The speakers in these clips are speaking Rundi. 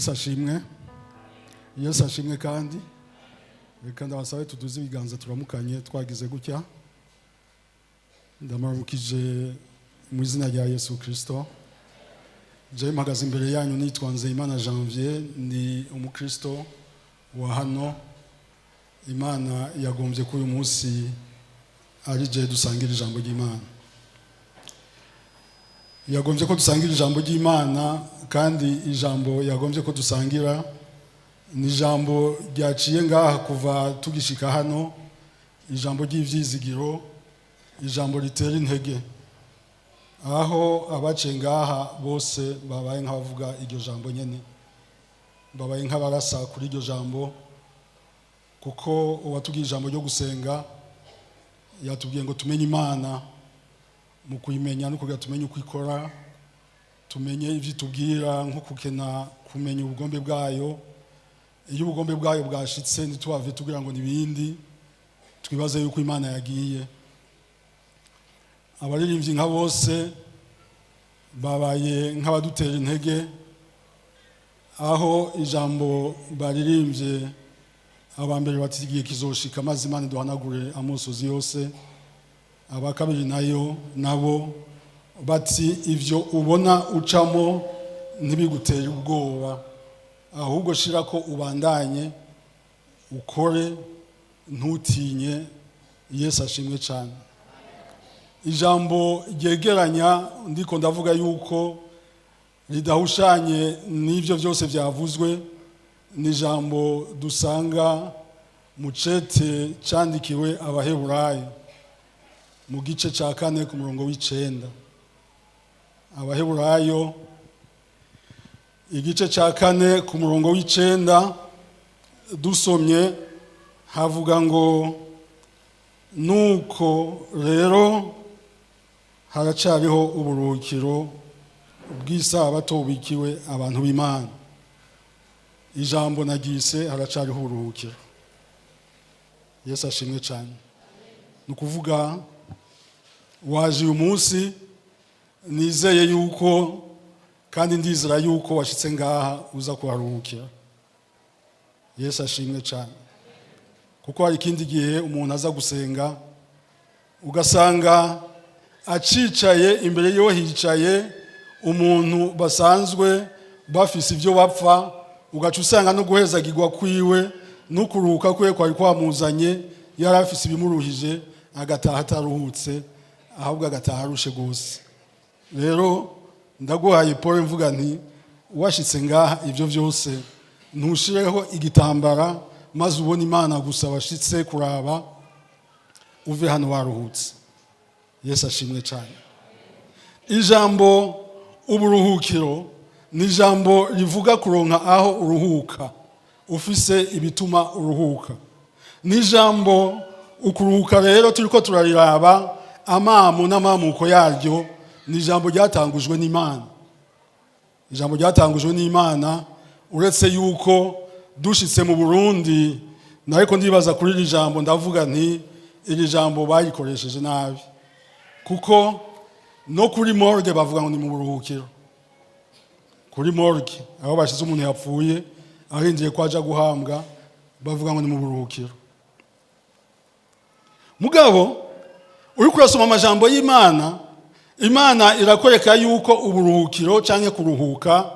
Yesu ashimwe. Yesu ashimwe. Kandi reka ndabasabe tuduze ibiganza turamukanye twagize gutya. Ndamuramukije mu izina rya Yesu Kirisito. Jewe mpagaze imbere yanyu nitwa Nzeyimana Janvier, ni umukristo wa hano. Imana yagombye ko uyu munsi ari je dusangira ijambo ry'Imana. Yagombye ko dusangira ijambo ry'Imana, kandi ijambo yagombye ko dusangira ni ijambo ryaciye ngaha kuva tugishika hano, ijambo ry'ivyizigiro, ijambo ritera intege, aho abaciye ngaha bose babaye nk'abavuga iryo jambo nyene, babaye nk'abarasa kuri iryo jambo, kuko uwatubwiye ijambo ryo gusenga yatubwiye ngo tumenye Imana. Mu kuyimenya no kugira tumenye uko ikora, tumenye ivyo itubwira, nko kukena kumenya ubugombe bwayo. Iyo ubugombe bwayo bwashitse, ntitubave tugira ngo nibindi, twibaze yuko Imana yagiye. Abaririmbyi nka bose babaye nk'abadutera intege, aho ijambo baririmbye aba mbere bati: "Igihe kizoshika maze Imana iduhanagure amosozi yose." Aba kabiri nayo nabo bati: "Ivyo ubona ucamo ntibigutere ubwoba, ahubwo shira ko ubandanye ukore, ntutinye." Yesu ashimwe cyane. Ijambo ryegeranya ndiko ndavuga yuko ridahushanye n'ibyo byose byavuzwe ni ijambo dusanga mu cete cyandikiwe Abaheburayo mu gice cya 4 ku murongo w'9. Abaheburayo igice cya 4 ku murongo w'9, dusomye havuga ngo: "Nuko rero haracariho uburuhukiro bw'isabato bubikiwe abantu b'Imana." Ijambo nagise haracariho uburuhukiro. Yesu ashimwe cyane. Ni ukuvuga waje uyu munsi, nizeye yuko kandi ndizera yuko washyitse ngaha uza kuharuhukira. Yesu ashimwe cyane, kuko hari ikindi gihe umuntu aza gusenga ugasanga acicaye imbere yiwe hicaye umuntu basanzwe bafise ibyo bapfa, ugaca usanga no guhezagirwa kwiwe no kuruhuka kwiwe kwari kwamuzanye yari afise ibimuruhije, agataha ataruhutse, ahubwo agataha arushe rwose. Rero ndaguhaye pole, mvuga nti washitse ngaha, ibyo byose ntushireho igitambara maze ubone Imana gusa washitse kuraba, uve hano waruhutse. Yesu ashimwe cyane. Ijambo uburuhukiro ni ijambo rivuga kuronka aho uruhuka ufise ibituma uruhuka. Ni ijambo ukuruhuka. Rero turi ko turariraba amamu n'amamuko yaryo, ni ijambo ryatangujwe n'Imana, ijambo ryatangujwe n'Imana. Uretse yuko dushitse mu Burundi, nariko ndibaza kuri iri jambo, ndavuga nti iri jambo bayikoresheje nabi, kuko no kuri morgue bavuga ngo ni mu buruhukiro. Kuri morgue aho bashize umuntu yapfuye arindiriye ko aja guhambwa, bavuga ngo ni mu buruhukiro. Mugabo uri kurasoma amajambo y'Imana, Imana irakwereka yuko uburuhukiro cyangwa kuruhuka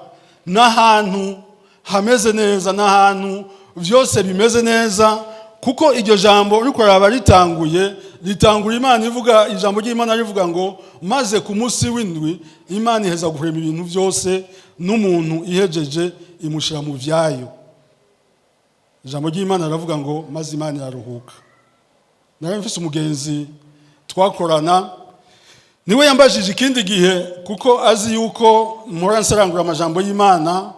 n'ahantu hameze neza, n'ahantu byose bimeze neza, kuko iryo jambo uri kuraba ritanguye, ritangura Imana ivuga, ijambo ry'Imana rivuga ngo: "Maze ku munsi w'indwi Imana iheza guhema ibintu byose, n'umuntu ihejeje imushyira mu byayo." Ijambo ry'Imana riravuga ngo: "Maze Imana iraruhuka." Nari mfise umugenzi twakorana, niwe yambajije ikindi gihe, kuko azi yuko mpora nsarangura amajambo y'Imana.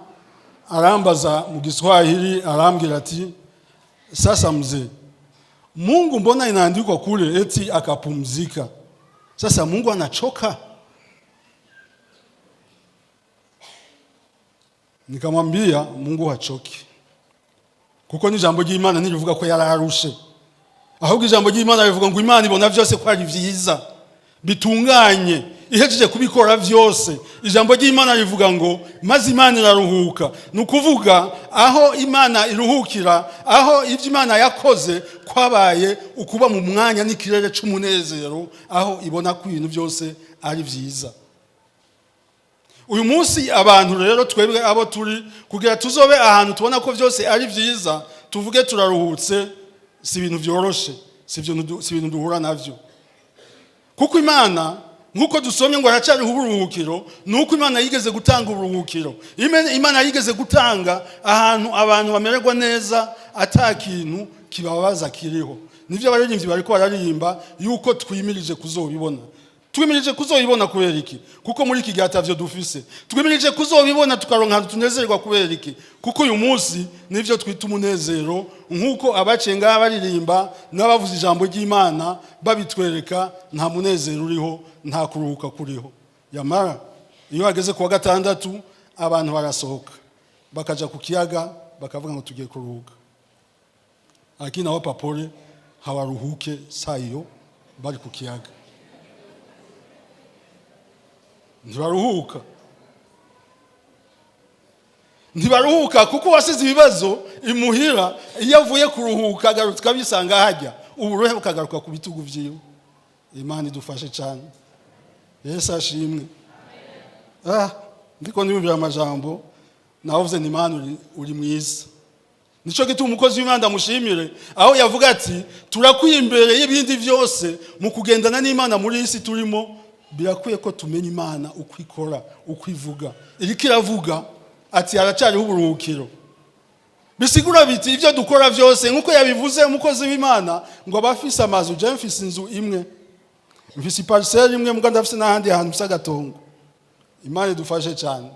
Arambaza mu Giswahili, arambwira ati: "Sasa mzee, Mungu mbona inaandikwa kule eti akapumzika? Sasa Mungu anachoka?" Nikamwambia Mungu hachoki, kuko n'ijambo ry'Imana ntirivuga ko yararushe, ahubwo ijambo ry'Imana rivuga ngo Imana ibona byose ko ari byiza bitunganye. Ihejeje kubikora byose, ijambo ry'Imana rivuga ngo: "Maze Imana iraruhuka." Ni ukuvuga aho Imana iruhukira, aho ibyo Imana yakoze kwabaye ukuba mu mwanya n'ikirere cy'umunezero, aho ibona ko ibintu byose ari byiza. Uyu munsi abantu rero, twebwe abo turi kugira tuzobe ahantu tubona ko byose ari byiza, tuvuge turaruhutse, si ibintu byoroshe, si ibintu duhura nabyo. Kuko Imana, nk'uko dusomye ngo haracyariho uburuhukiro, ni uko Imana yigeze gutanga uburuhukiro. Imana yigeze gutanga ahantu abantu bamererwa neza, ata kintu kibabaza kiriho. Nibyo abaririmbyi bariko bararirimba yuko twimirije kuzobibona. Twimirije kuzobibona kubera iki? Kuko muri iki gihe atavyo dufise. Twimirije kuzobibona tukaronka ahantu tunezerwa kubera iki? Kuko uyu munsi nivyo twita umunezero, nk'uko abaciye ngaha baririmba n'abavuze ijambo ry'Imana babitwereka, nta munezero uriho, nta kuruhuka kuriho. Yamara iyo hageze kuwa gatandatu, abantu barasohoka bakaja ku kiyaga, bakavuga ngo tugiye kuruhuka, lakini aho papore hawaruhuke saa iyo bari ku kiyaga, ntibaruhuka. Ntibaruhuka kuko uwasize ibibazo imuhira, iyo avuye kuruhuka agaruka abisanga hajya, uburuhe bukagaruka ku bitugu byiwe. Imana idufashe cyane. Yesu ashimwe. Ndiko niyumvira amajambo navuze ni Imana uri mwiza. Nico gituma umukozi w'Imana ndamushimire, aho yavuga ati turakwiye imbere y'ibindi byose mu kugendana n'Imana muri iyi si turimo, birakwiye ko tumenya Imana uko ikora, uko ivuga. Iriko iravuga ati haracyariho uburuhukiro. Bisigura biti ibyo dukora byose, nk'uko yabivuze umukozi w'Imana, ngo abafise amazu, je mfise inzu imwe, mfise iparcelle imwe, mbwa ndafise n'ahandi hantu mfise agatongo. Imana idufashe cyane.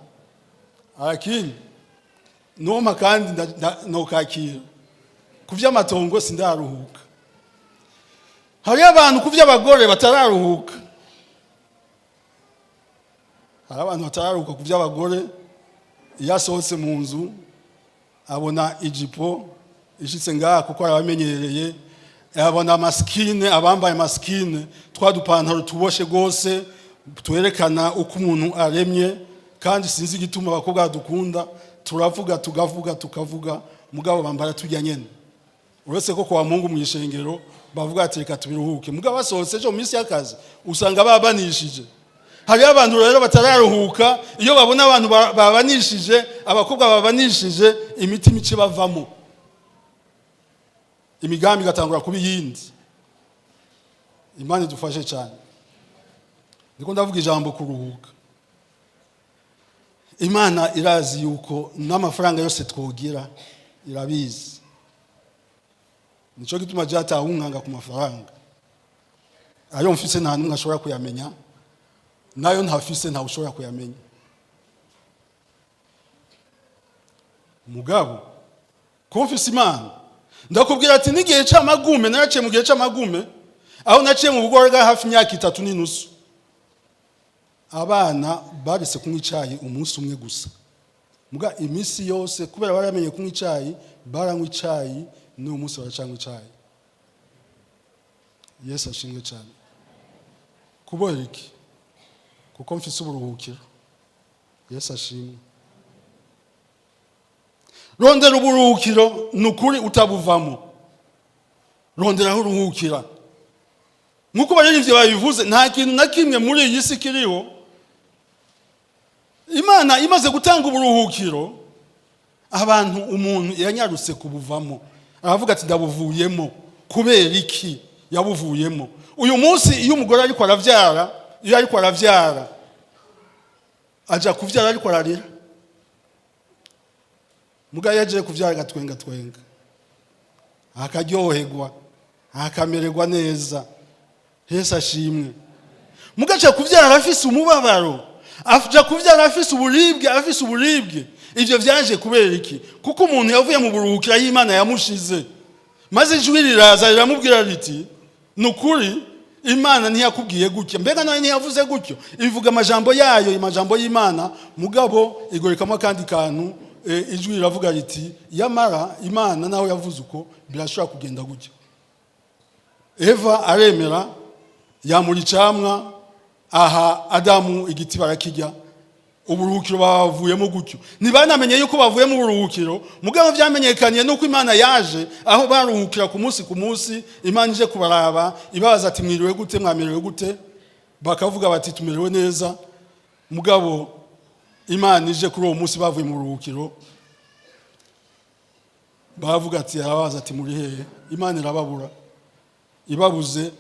Lakini nompa kandi nokakira ku by'amatongo, sindaruhuka. Hariyo abantu ku by'abagore batararuhuka. Hari abantu batararuhuka ku by'abagore. Iyo asohotse mu nzu abona ijipo ishitse ngaha, kuko arabamenyereye, abona amasikine, abambaye amasikine, twa dupantaro tuboshe rwose twerekana uko umuntu aremye. Kandi sinzi igituma abakobwa dukunda, turavuga, tugavuga, tukavuga, mugabo bambara tujya nyene. Uretse ko kwa Mungu mu ishengero bavuga ati reka tubiruhuke, mugabo basohotse ejo mu minsi y'akazi usanga babanishije. Hariyo abantu rero batararuhuka. Iyo babona abantu babanishije, abakobwa babanishije, imitima ice bavamo, imigambi igatangura kuba iyindi. Imana idufashe cyane. Ndiko ndavuga ijambo kuruhuka. Imana irazi yuko n'amafaranga yose twogira, irabizi. Nicyo gituma byatawunkanga ku mafaranga. Ayo mfise nta n'umwe ashobora kuyamenya, nayo ntafise ntawe ushobora kuyamenya. Mugabo ko mfise Imana, ndakubwira ati n'igihe c'amagume naraciye, mu gihe c'amagume aho naciye mu bugore bwa hafi imyaka 3.5, abana baretse kunywa icayi umunsi umwe gusa. Muga iminsi yose, kubera baramenye kunywa icayi, baranywa icayi, n'uyu munsi baracanywa icayi. Yesu ashimwe cyane. Kubera iki? Kuko mfise uburuhukiro. Yesu ashimwe. Rondera uburuhukiro, ni ukuri utabuvamo. Rondera aho uruhukira. Nk'uko baririmbyi babivuze, nta kintu na kimwe muri iyi si kiriho. Imana imaze gutanga uburuhukiro, abantu, umuntu yanyarutse kubuvamo, aravuga ati ndabuvuyemo. Kubera iki yabuvuyemo? Uyu munsi iyo umugore ariko aravyara, iyo ariko aravyara, aja kuvyara ariko ararira. Mugabo iyo agiye kuvyara agatwenga twenga, akaryoherwa, akamererwa neza. Yesu ashimwe. Mugaca kuvyara afise umubabaro, aja kuvyara afise uburibwe, afise uburibwe. Ivyo vyaje kubera iki? Kuko umuntu yavuye mu buruhukiro y'Imana yamushize, maze ijwi riraza riramubwira riti: ni ukuri Imana ntiyakubwiye gutyo, mbega nawe ntiyavuze gutyo. Ivuga amajambo yayo, amajambo y'Imana, mugabo igorekamo akandi kantu. Ijwi riravuga riti: yamara Imana nawe yavuze uko, birashobora kugenda gutyo. Eva aremera, yamura icamwa. Aha Adamu igiti barakirya, uburuhukiro bavuyemo gutyo. Ntibanamenye yuko bavuye mu buruhukiro, mugabo vyamenyekanye nuko Imana yaje aho baruhukira ku munsi ku munsi. Imana ije kubaraba, ibabaza ati: "Mwiriwe gute? Mwamerewe gute?" Bakavuga bati: "Tumerewe neza." Mugabo Imana ije kuri uwo munsi bavuye mu buruhukiro, bavuga ati, arababaza ati: "Muri hehe?" Imana irababura. Ibabuze,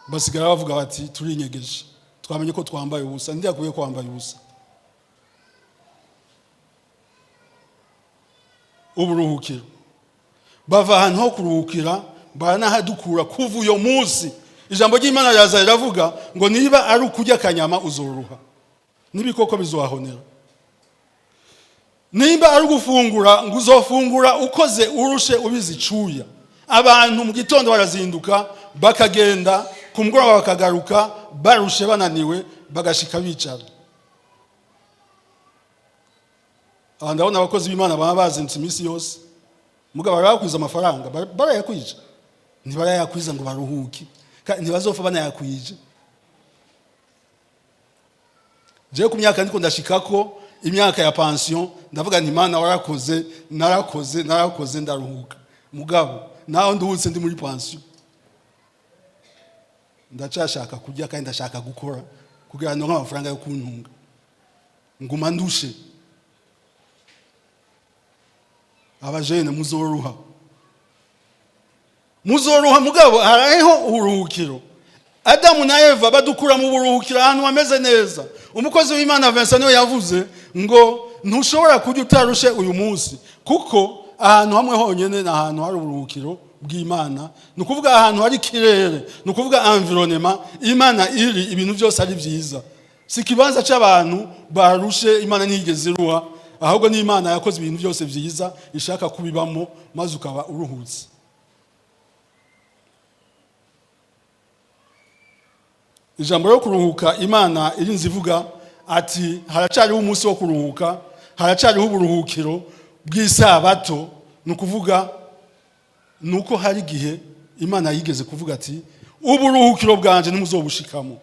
basigara bavuga bati: "Turinyegeje, twamenye ko twambaye ubusa." Ndiyakwiye ko wambaye ubusa. Uburuhukiro, bava ahantu ho kuruhukira, baranahadukura. Kuva uyo munsi ijambo ry'Imana riraza riravuga ngo: "Niba ari ukurya akanyama uzoruha, n'ibikoko bizohahonera. Nimba ari ugufungura, ngo uzofungura ukoze, urushe, ubizi icuya." Abantu mu gitondo barazinduka bakagenda, ku mugoroba bakagaruka barushe, bananiwe, bagashika bicara. Aha ndabona abakozi b'Imana baba bazindutse iminsi yose, mugabo barayakwiza amafaranga, barayakwije, ntibarayakwiza ngo baruhuke, ntibazopfa banayakwije. Jewe ku myaka ndiko ndashikako, imyaka ya pension, ndavuga nti: "Imana warakoze, narakoze, narakoze, ndaruhuka." Mugabo naho nduhutse, ndi muri pension, ndacashaka kurya kandi ndashaka gukora kugira ngo amafaranga yo kuntunga. Nguma ndushe. Abajene muzoruha, muzoruha, mugabo hariho uburuhukiro. Adamu na Eva badukura mu buruhukiro, ahantu hameze neza. Umukozi w'Imana Vincent niwe yavuze ngo ntushobora kurya utarushe uyu munsi, kuko ahantu hamwe honyine ni ahantu hari uburuhukiro bw'Imana, ni ukuvuga ahantu hari ikirere, ni ukuvuga environnement Imana iri, ibintu byose ari byiza. Si ikibanza cy'abantu barushe. Imana ntiyigeze iruha, ahubwo ni Imana yakoze ibintu byose byiza, ishaka kubibamo maze ukaba uruhutse. Ijambo ryo kuruhuka, Imana irinze ivuga ati haracariho umunsi wo kuruhuka, haracariho uburuhukiro bw'isabato. Ni ukuvuga ni uko hari igihe Imana yigeze kuvuga ati: "Uburuhukiro bwanje ntimuzobushikamo."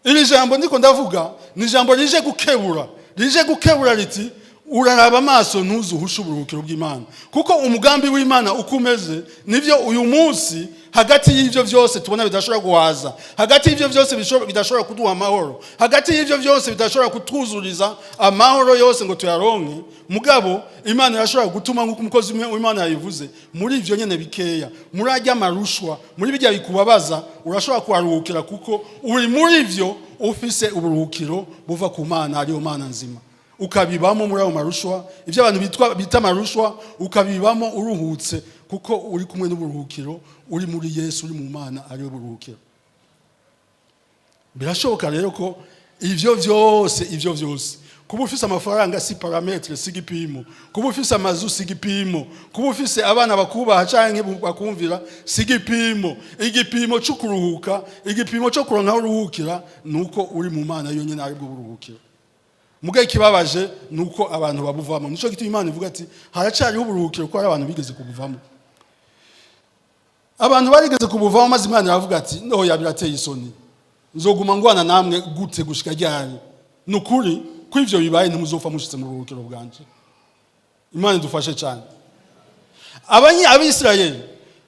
Iri jambo ndiko ndavuga ni ijambo rije gukebura, rije gukebura riti: uraraba amaso, ntuzuhushe uburuhukiro bw'Imana, kuko umugambi w'Imana uko umeze nibyo. Uyu munsi, hagati y'ibyo byose tubona bidashobora guhaza, hagati y'ibyo byose bidashobora kuduha amahoro, hagati y'ibyo byose bidashobora kutwuzuriza amahoro yose ngo tuyaronke, mugabo Imana irashobora gutuma, nk'uko umukozi w'Imana yabivuze, muri ibyo nyene bikeya, muri ajya amarushwa, muri bijya bikubabaza, urashobora kuharuhukira, kuko uri muri byo ufise uburuhukiro buva ku Mana, ariyo Mana nzima. Ukabibamo muri ayo marushwa, ibyo abantu bita amarushwa, ukabibamo uruhutse, kuko uri kumwe n'uburuhukiro, uri muri Yesu, uri mu Mana ariwe buruhukiro. Birashoboka rero ko ivyo vyose, ivyo vyose, kuba ufise amafaranga si paramètre, si igipimo. Kuba ufise amazu si igipimo. Kuba ufise abana bakubaha canke bakumvira si igipimo. Igipimo cyo kuruhuka, igipimo cyo kuronka aho uruhukira, ni uko uri mu Mana yonyine, aribwo buruhukiro. Muga ikibabaje ni uko abantu babuvamo. Nico gituma Imana ivuga ati haracariho uburuhukiro, ko hari abantu bigeze kubuvamo. Abantu barigeze kubuvamo, maze Imana iravuga ati: "Noya, birateye isoni, nzoguma ngwana namwe gute, gushika ryari? Ni ukuri ko ivyo bibaye ntimuzopfa mushitse mu buruhukiro bwanje." Imana idufashe cyane. Abisirayeli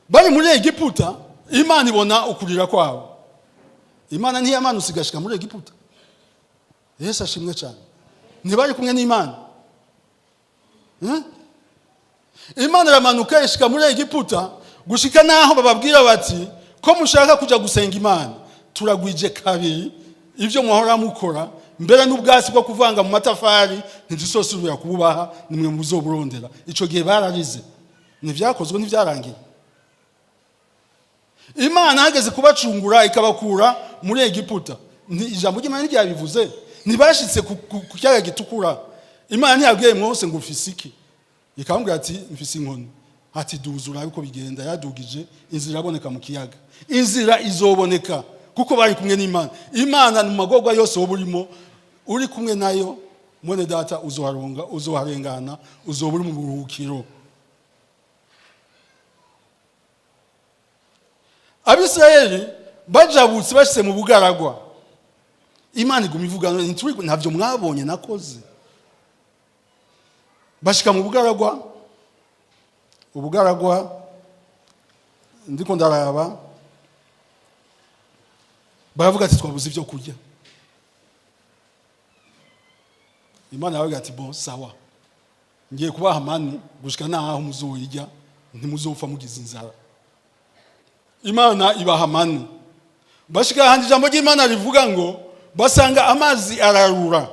bari muri Egiputa, Imana ibona ukurira kwabo. Imana ntiyamanutse igashika muri Egiputa? Yesu ashimwe cyane. Ntibari kumwe n'Imana? Imana iramanuka ishika muri Egiputa, gushika naho bababwira bati: "Ko mushaka kuja gusenga Imana, turagwije kabiri ibyo muhora mukora, mbere n'ubwatsi bwo kuvanga mu matafari ntituzosubira kububaha, nimwe muzoburondera." Ico gihe bararize, ntibyakozwe, ntibyarangiye. Imana hageze kubacungura ikabakura muri Egiputa, ijambo ry'Imana ntiryabivuze? Ntibashitse ku kiyaga gitukura? Imana ntiyabwiye Mose ngo: "Ufise iki?" Ikamubwira ati: "Mfise inkoni." Ati: "Duza urabe uko bigenda." Yadugije, inzira iraboneka mu kiyaga. Inzira izoboneka kuko bari kumwe n'Imana. Imana mu magorwa yose woba urimo, uri kumwe nayo, mwene data, uzoharonga, uzoharengana, uzoba uri mu buruhukiro. Abisirayeli Bajabutse, bashyize mu bugaragwa, Imana iguma ivuga: "Ntabyo mwabonye nakoze." Bashika mu bugaragwa. Ubugaragwa, ndiko ndaraba, baravuga ati: "Twabuze ibyo kurya." Imana yaravuga ati: "Bon, sawa, ngiye kubaha manu gushika naho muzoyirya, ntimuzopfa mugize inzara." Imana ibaha manu. Bashika ahandi, ijambo ry'Imana rivuga ngo basanga amazi ararura.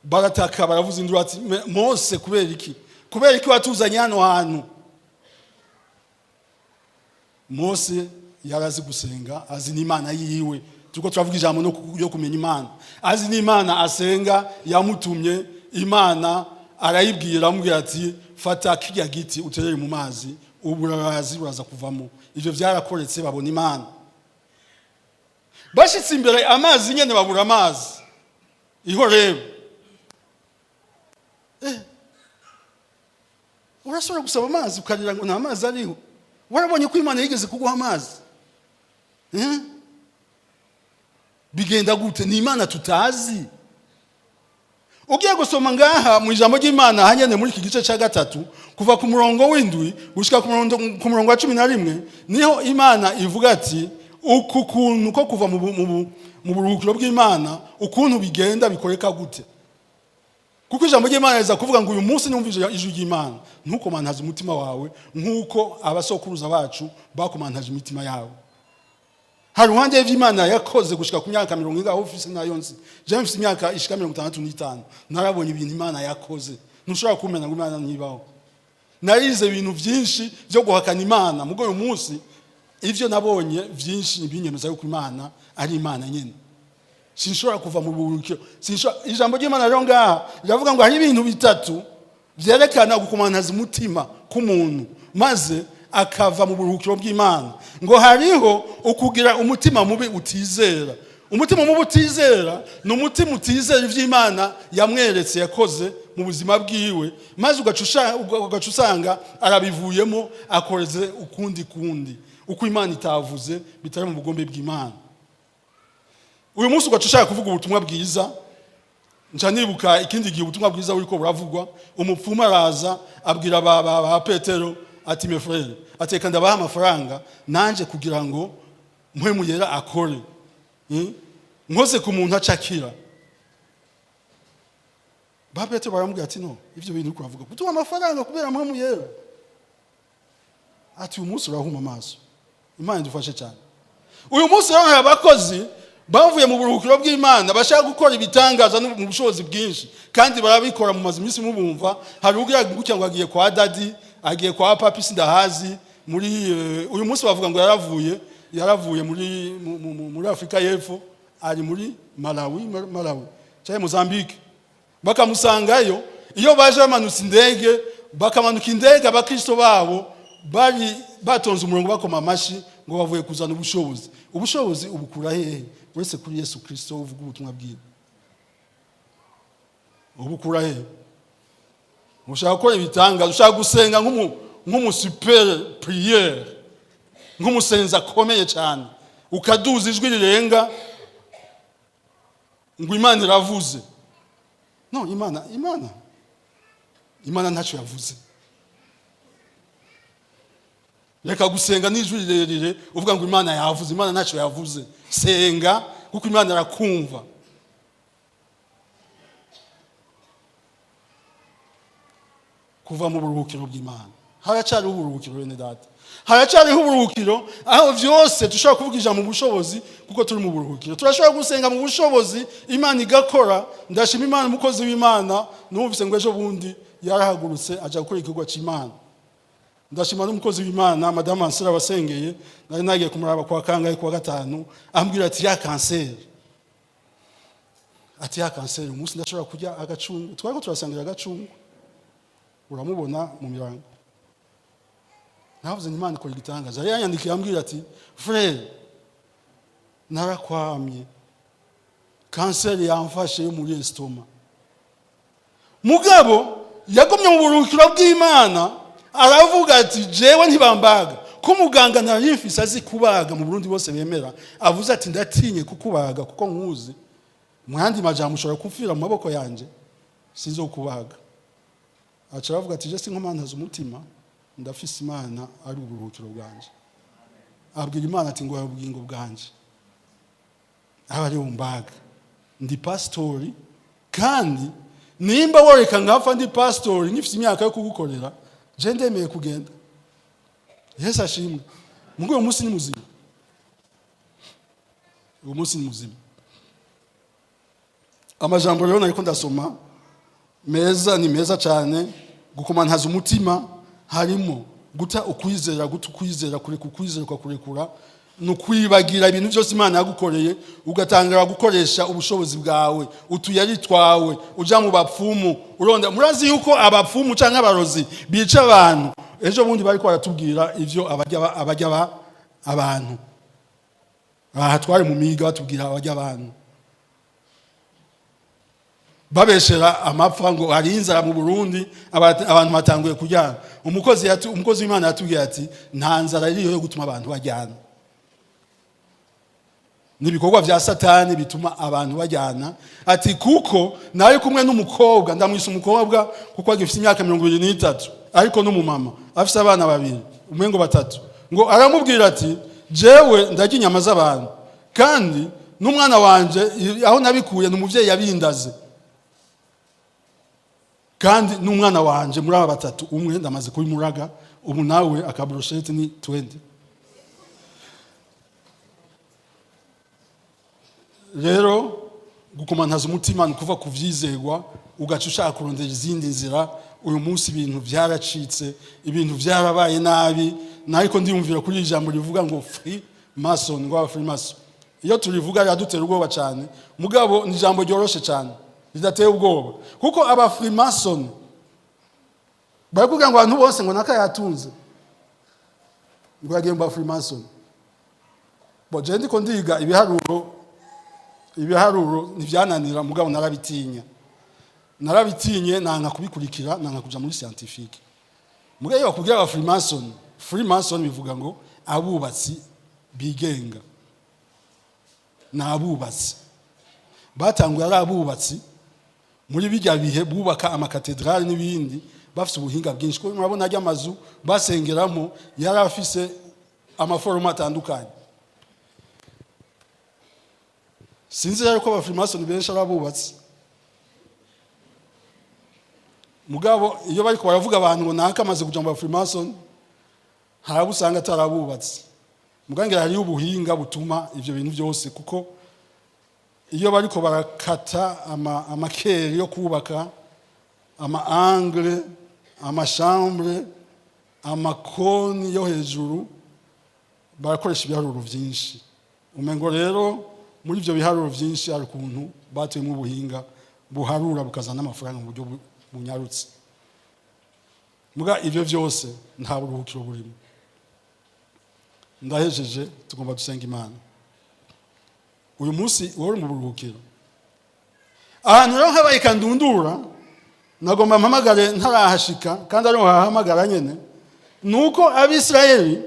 Barataka, baravuza induru ati: "Mose, kubera iki? Kubera iki watuzanye hano hantu?" Mose yarazi gusenga, azi n'Imana yiwe. Turiko turavuga ijambo no yo kumenya Imana. Azi n'Imana asenga yamutumye. Imana arayibwira, amubwira ati: "Fata kirya giti uterere mu mazi, uburazi buraza kuvamo." Ivyo vyarakoretse, babona Imana. Bashitse imbere amazi nyene, babura amazi ihorebu. Urashobora gusaba amazi ukarira ngo nta mazi ariho. Warabonye ko Imana yigeze kuguha amazi? Eh? Bigenda gute? Ni Imana tutazi. Ugiye gusoma ngaha mu ijambo ry'Imana hanyene muri iki gice cya gatatu, kuva ku murongo w'7 gushika ku murongo wa 11, niho Imana ivuga ati uku kuntu ko kuva mu buruhukiro bw'Imana, ukuntu bigenda, bikoreka gute. Kuko ijambo ry'Imana riza kuvuga ngo: "Uyu munsi niwumva ijwi ry'Imana, ntukomantaze umutima wawe nk'uko abasokuruza bacu bakomantaje imitima yabo." Hari uruhande y'Imana yakoze gushika ku myaka 40 aho ufise nayo nzi. Jewe mfise imyaka ishika 65, narabonye ibintu Imana yakoze. Ntushobora kumenya ngo Imana ntibaho. Narize ibintu byinshi byo guhakana Imana, mugo uyu munsi ivyo nabonye byinshi binyemeza yuko Imana ari Imana nyene. Sinshobora kuva mu buruhukiro, sinshobora. Ijambo ry'Imana rero ngaha riravuga ngo hari ibintu bitatu byerekana gukomantaza umutima k'umuntu maze akava mu buruhukiro bw'Imana. Ngo hariho ukugira umutima mubi utizera. Umutima mubi utizera ni umutima utizera iby'Imana yamweretse, yakoze mu buzima bwiwe, maze ugaca usanga arabivuyemo, akoreze ukundi kundi uko Imana itavuze, bitari mu bugombe bw'Imana. Uyu munsi ugaca ushaka kuvuga ubutumwa bwiza. Nca nibuka ikindi gihe ubutumwa bwiza buriko buravugwa, umupfumu araza abwira ba Petero ati: "Mes frères," ateka, "ndabaha amafaranga nanje kugira ngo Mpwemu Yera akore. Nkoze ku muntu acakira." Ba Petero baramubwira ati: "No, ivyo bintu uriko uravuga, kutuha amafaranga kubera Mpwemu Yera?" Ati: "Uyu munsi urahuma amaso." Imana idufashe cyane. Uyu munsi rero hari abakozi bavuye mu buruhukiro bw'Imana bashaka gukora ibitangaza no mu bushobozi bwinshi, kandi barabikora. Mu mazi iminsi mubumva, hari ugira gutya ngo agiye kwa daddy, agiye kwa papi, sindahazi. Muri uyu munsi bavuga ngo yaravuye muri Afurika y'Epfo, ari muri Malawi, Malawi cyangwa Mozambique, bakamusangayo. Iyo baje bamanutse indege, bakamanuka indege, abakristo babo bari batonze umurongo, bakoma amashyi ngo bavuye kuzana ubushobozi. Ubushobozi ubukura hehe uretse kuri Yesu Kirisito uvuga ubutumwa bwiwe? Ubukura hehe? Ushaka gukora ibitangaza, ushaka gusenga nk'umu super prieur, nk'umusenzi akomeye cyane, ukaduza ijwi rirenga ngo Imana iravuze. No, Imana ntacyo yavuze. Reka gusenga n'ijwi rirerire uvuga ngo Imana yavuze. Imana ntacyo yavuze. Senga kuko Imana irakumva. Kuva mu buruhukiro bw'Imana, haracyariho uburuhukiro, bene data, haracyariho uburuhukiro aho byose dushobora kuvuga ijambo mu bushobozi, kuko turi mu buruhukiro, turashobora gusenga mu bushobozi, Imana igakora. Ndashima Imana, umukozi w'Imana numvise ngo ejo bundi yarahagurutse ajya gukora igikorwa cy'Imana. Ndashima n'umukozi w'Imana madamu Ansira wasengeye. Nari nagiye kumuraba kwa kangahe, kuwa gatanu, ambwira ati: "Ya kanseri," ati, "ya kanseri, umunsi ndashobora kurya agacungu." Twari ko turasangira agacungu, uramubona mu mirango. Navuze ngo Imana ikora igitangaza. Yari yanyandikiye ambwira ati: "Frère, narakwamye, kanseri yamfashe yo muri estomac." Mugabo yagumye mu buruhukiro bw'Imana, aravuga ati: "Jewe ntibambaga." Ko muganga ntarifise azi kubaga mu Burundi bose bemera, avuze ati: "Ndatinye kukubaga kuko nkuzi, mu yandi majambo ushobora kupfira mu maboko yanje, sinzokubaga." Aca aravuga ati: "Je sinkomantaza umutima, ndafise Imana ari uburuhukiro bwanje." Abwira Imana ati: "Ngo ubugingo bwanje aba ari umbaga, ndi pasitori, kandi nimba woreka nkapfa ndi pasitori nkifite imyaka yo kugukorera, je ndemeye kugenda." Yesu ashimwe. Mugo uyu munsi ni muzima, uyu munsi ni muzima. Amajambo rero nariko ndasoma meza, ni meza cyane. Gukomantaza umutima harimo guta ukwizera, guta ukwizera, kureka ukwizera, ukakurekura, ni ukwibagira ibintu byose Imana yagukoreye, ugatangira gukoresha ubushobozi bwawe, utuyari twawe, uja mu bapfumu uronda. Murazi yuko abapfumu cyangwa abarozi bica abantu. Ejo bundi bariko baratubwira ivyo abajya abantu aha twari mu miga, batubwira abajya abantu babeshera amapfa ngo hari inzara mu Burundi, abantu batanguye kujyana. Umukozi w'Imana yatubwiye ati: "Nta nzara iriyo yo gutuma abantu bajyana, ni ibikorwa vya Satani bituma abantu bajyana." Ati kuko nari kumwe n'umukobwa, ndamwisa umukobwa kuko agifite imyaka 23, ariko n'umumama afise abana babiri, umwe ngo batatu, ngo aramubwira ati: "Jewe ndarya inyama z'abantu, kandi n'umwana wanje aho nabikuye ni umuvyeyi yabindaze, kandi n'umwana wanje muri aba batatu umwe ndamaze kubimuraga, ubu nawe aka brochette ni 20." Rero gukomantaza umutima ni ukuva ku vyizegwa, ugaca ushaka kurondera izindi nzira. Uyu munsi ibintu byaracitse, ibintu byarabaye nabi. Ariko ndiyumvira kuri iri jambo rivuga ngo free mason, ngo aba free mason, iyo turivuga riradutera ubwoba cyane. Mugabo ni ijambo ryoroshe cyane, ridateye ubwoba, kuko aba free mason barakubwira ngo abantu bose ngo naka yatunze, ngo yagiye mu ba free mason. Bo je ndiko ndiga ibiharuro, ibiharuro ntivyananira, mugabo narabitinya, narabitinye, nanga kubikurikira, nanga kuja muri scientifique. Mugabo iyo bakubwira aba freemason, freemason bivuga ngo abubatsi bigenga. Ni abubatsi batanguye ari abubatsi muri bijya bihe bubaka amakatedrali n'ibindi, bafite ubuhinga bwinshi, kuko murabona ajya amazu basengeramo yari afise ama formes atandukanye. Sinzi rero ko abafrimason benshi ari abubatsi, mugabo iyo bariko baravuga abantu ngo naka amaze kuja mu bafrimason, hari abo usanga atari abubatsi. Mugabo ngira hariyo ubuhinga butuma ivyo bintu byose, kuko iyo bariko barakata amakeri yo kubaka, ama angle, ama chambres, amakoni yo hejuru, barakoresha ibiharuro byinshi. Umengo rero muri ibyo biharuro byinshi hari ukuntu batuyemo ubuhinga buharura, bukazana amafaranga mu buryo bunyarutse. Muga ibyo byose nta buruhukiro burimo. Ndahejeje, tugomba dusenga Imana. Uyu munsi wowe uri mu buruhukiro, ahantu rero habaye kandundura, nagomba mpamagare ntarahashika, kandi ariho hahamagara nyene. Nuko Abisirayeli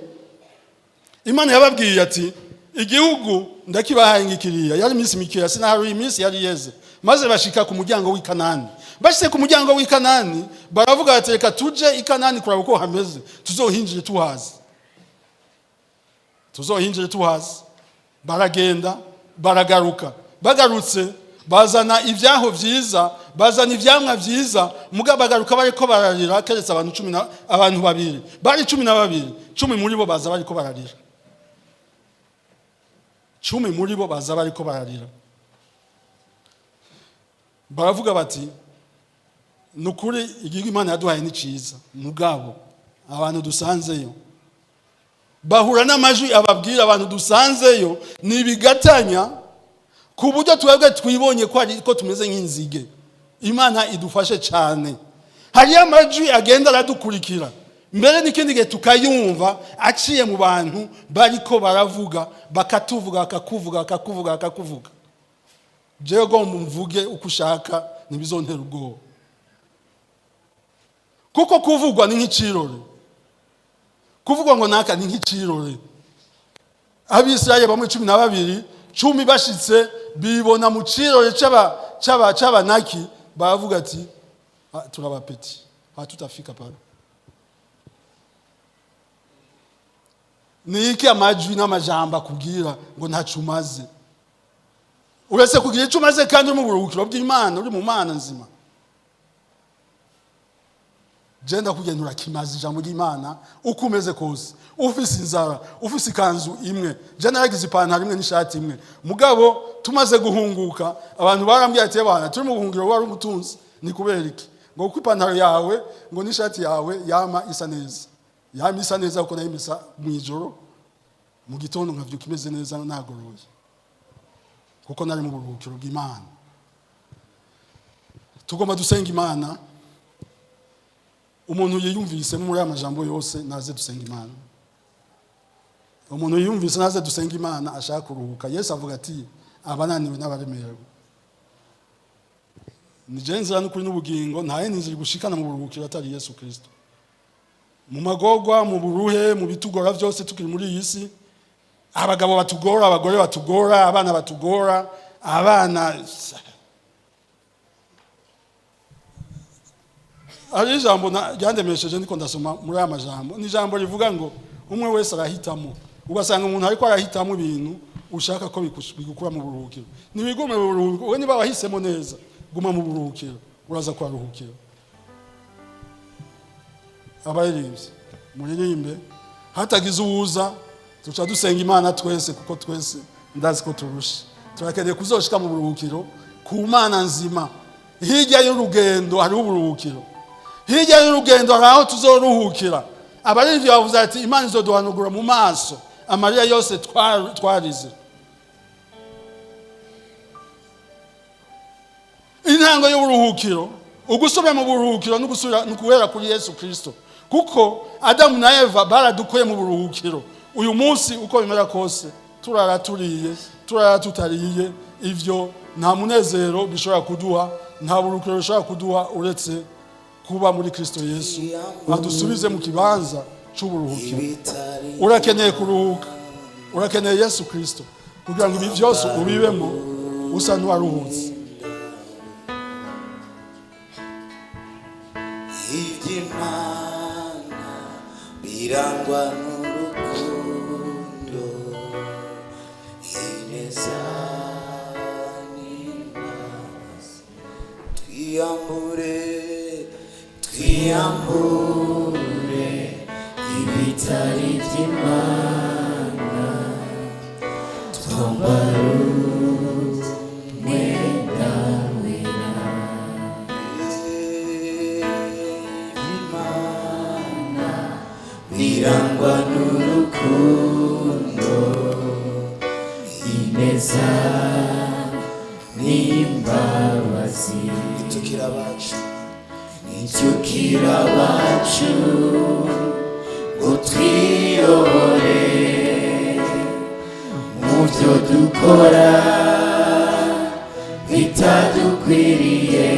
Imana yababwiye ati: "Igihugu ndakibahaye ngikiriya." Yari iminsi mikeya, sinaharuye iminsi yari yeze. Maze bashika ku muryango w'i Kanani. Bashitse ku muryango w'i Kanani, baravuga bati: "Reka tuje i Kanani kuraba uko hameze, tuzohinjire tuhazi, tuzohinjire tuhazi." Baragenda, baragaruka. Bagarutse bazana ibyaho byiza, bazana ivyamwa byiza. Muga bagaruka bariko bararira, keretse abantu cumi na abantu babiri. Bari 12, 10 muri bo baza bariko bararira, 10 muri bo baza bariko bararira. Baravuga bati: "Ni ukuri igihugu Imana yaduhaye ni cyiza, mugabo abantu dusanzeyo." Bahura n'amajwi ababwira: "Abantu dusanzeyo ni ibigatanya, ku buryo twebwe twibonye ko ari ko tumeze nk'inzige. Imana idufashe cyane." Hariyo amajwi agenda aradukurikira, mbere n'ikindi gihe tukayumva aciye mu bantu bariko baravuga, bakatuvuga, bakakuvuga, bakakuvuga, bakakuvuga. Jewe gomba mvuge uko ushaka, ntibizontera ubwoba, kuko kuvugwa ni nk'ikirori. Kuvuga ngo naka ni nk'icirore. Abisirayeli bamwe 12, 10 bashitse bibona mu cirore c'Abanaki, baravuga ati: "Ah, turaba petits, hatutafika pale." Ni iki amajwi n'amajambo akubwira ngo ntaco umaze, uretse kugira icyo umaze kandi uri mu buruhukiro bw'Imana, uri mu Mana nzima? Je ndakubwiye, urakimaze. Ijambo ry'Imana, uko umeze kose, ufise inzara, ufise ikanzu imwe. Je naragize ipantaro imwe n'ishati imwe, mugabo tumaze guhunguka abantu barambwiye ati: "Bana, turi mu buhungiro, wari umutunzi, ni kubera iki?" Ngo kuko ipantaro yawe ngo n'ishati yawe yama isa neza, yama isa neza, kuko nayimesa mu ijoro, mu gitondo nkavyuka imeze neza nagoroye, kuko nari mu buruhukiro bw'Imana. Tugomba dusenga Imana. Umuntu yiyumvise muri aya majambo yose naze dusenga Imana. Umuntu yiyumvise naze dusenga Imana, ashaka kuruhuka. Yesu avuga ati: "Abananiwe n'abaremerewe, ni je nzira n'ukuri n'ubugingo, nta yindi nzira igushikana mu buruhukiro atari Yesu Kristo." Mu magorwa, mu buruhe, mu bitugora byose tukiri muri iyi si, abagabo batugora, abagore batugora, abana batugora, abana. Hari ijambo ryandemesheje ndiko ndasoma muri aya majambo, ni ijambo rivuga ngo umwe wese arahitamo. Ugasanga umuntu ariko arahitamo ibintu ushaka ko bigukura mu buruhukiro. Ntibigume mu buruhukiro. Wowe niba wahisemo neza, guma mu buruhukiro, uraza kuharuhukira. Abaririmbyi muririmbe, hatagize uwuza tuca dusenga Imana twese, kuko twese ndazi ko turusha. Turakeneye kuzoshika mu buruhukiro ku Mana nzima. Hirya y'urugendo hariho uburuhukiro, hirya y'urugendo hari aho tuzoruhukira. Abaririmbyi bavuze ati: "Imana izoduhanugura mu maso amarira yose twarize." Intango y'uburuhukiro, ugusubira mu buruhukiro, n'ugusubira ni guhera kuri Yesu Kristo, kuko Adamu na Eva baradukuye mu buruhukiro. Uyu munsi uko bimera kose, turara turiye, turara tutariye, ivyo nta munezero bishobora kuduha, nta buruhukiro bishobora kuduha, uretse kuba muri Kristo Yesu adusubize mu kibanza c'uburuhukiro. Ibitari. Urakeneye kuruhuka, urakeneye Yesu Kristo kugira ngo ibi byose ubibemo usa n'uwaruhutse. Iby'Imana birangwa n'urukundo, ineza n'imbabazi. Twiyambure, twiyambure ibitari by'Imana, twambara umwenda wera. Iby'Imana birangwa n'urukundo, ineza n'imbabazi. Nitukira abacu, nitukira abacu ngo twiyobore mu byo dukora bitadukwiriye,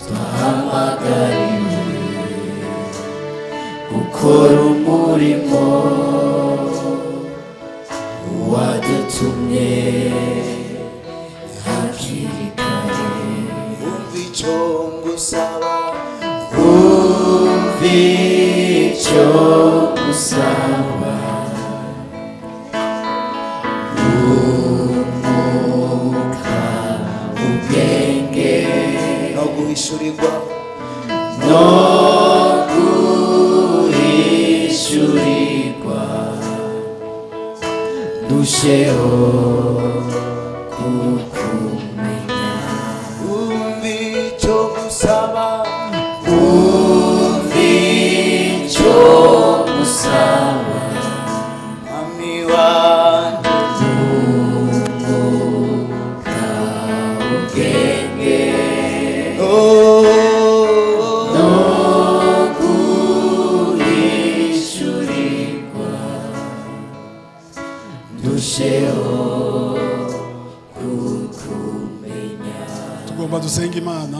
twahamagariwe gukora umurimo wadutumye hakiri kare. Umva icyo ngusaba. Umva icyo ngusaba, umwuka, ubwenge no guhishurirwa, no guhishurirwa, ndusheho kukumenya. Umva icyo ngusaba. Umva icyo ngusaba, Mwami wanjye, ubwenge oh, no guhishurirwa, ndusheho kukumenya. Tugomba dusenga Imana.